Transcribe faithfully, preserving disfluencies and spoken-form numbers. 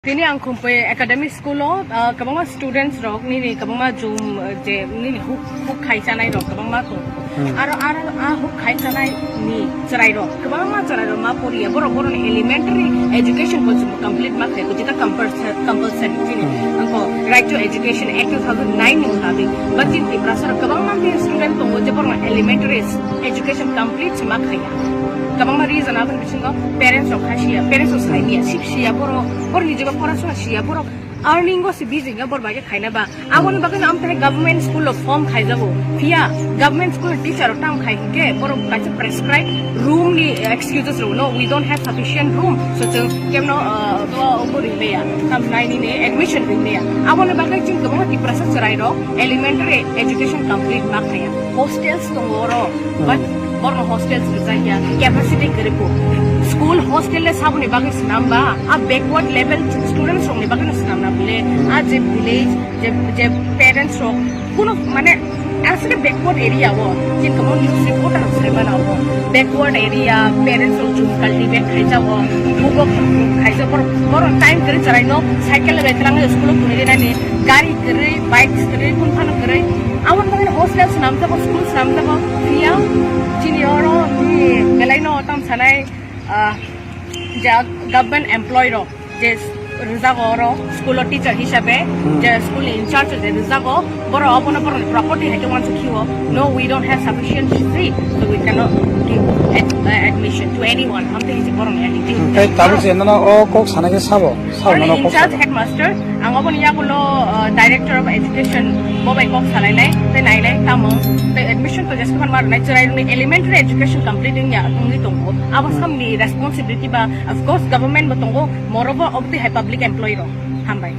Tini ang Khumpui Academy School o, ah, kwbangma students rok nini kwbangma jum, eh, je nini huk, huk khai chanai rok kwbangma tongo. Hmm. Aro, aro a huk khai chanai ni chwrai rok, kwbangma chwrai rok ma poriya, borok borokni elementary education bo chwng complete ma khai, jeta compulsa-, compulsory chini. Hmm. Angko Right to Education Act two thousand nine ni mutabik, ba chini Tiprasa rok kwbangma student tongo je borok elementary education complete ma khaiya. Kwbangma reason aboni bisingo parents rok khai siya, parents rok sai niya, sip siya, borok, borok ni jeba porasona siya, borok earning o si busy ya, borok bai khe khaina ba. Aboni bagwi no amtani government school o form khaijago. Phiya government school teacher o tam khai hinkhe borok kaisa prescribe room ni excuses rw, "No, we don't have sufficient room." So chwng kemno, uh, to obo ringleya, tam nai nini admission ringleya. Aboni bagwi chwng kwbangma Tiprasa chwrai rok elementary education complete ma khaya. Hostels tongo oro, but borno hostels rijak ya, capacity kwrwi bo. School hostel le saboni bagwi swnam ba, a backward level students rokni bagwi no swnam na bole, a je village, je, je parents rok, kuno mane, asle backward area o, chini kwbangma news reporter rok sai mano bo, backward area, parents rok jum cultivate khaijago, bubo khaijak, borok, borok time kwrwi chwrai no cycle bai twlang school o kwrwi nani, gari kwrwi, bikes kwrwi, phone phano kwrwi. Aboni bagwi hostel swnamjago, school swnamjago, phiya chini oro, belai no tam sanai, ah, ja government employee rok je rijago oro school o teacher hisabe, je school ni in charge je rijago, borok obono borokni property hai khe uansuk khio. "No, we don't have sufficient fee, so we cannot give ad-, uh, admission to anyone." Amtwi hisi borokni attitude. Tei tabuk je nono o kok sana khe sabo, sabo nono in kok charge sabo. Headmaster, ang oboni yagulo, uh, Director of Education bo bai kok salainai, tei nainai tamo, tei admission to jeske phan ma rwnai, chwrairokni elementary education complete wngya wngwi tongo. Abo samni responsibility ba, of course, government bo tongo, morobo obtwi hai public employee rok. Hambai.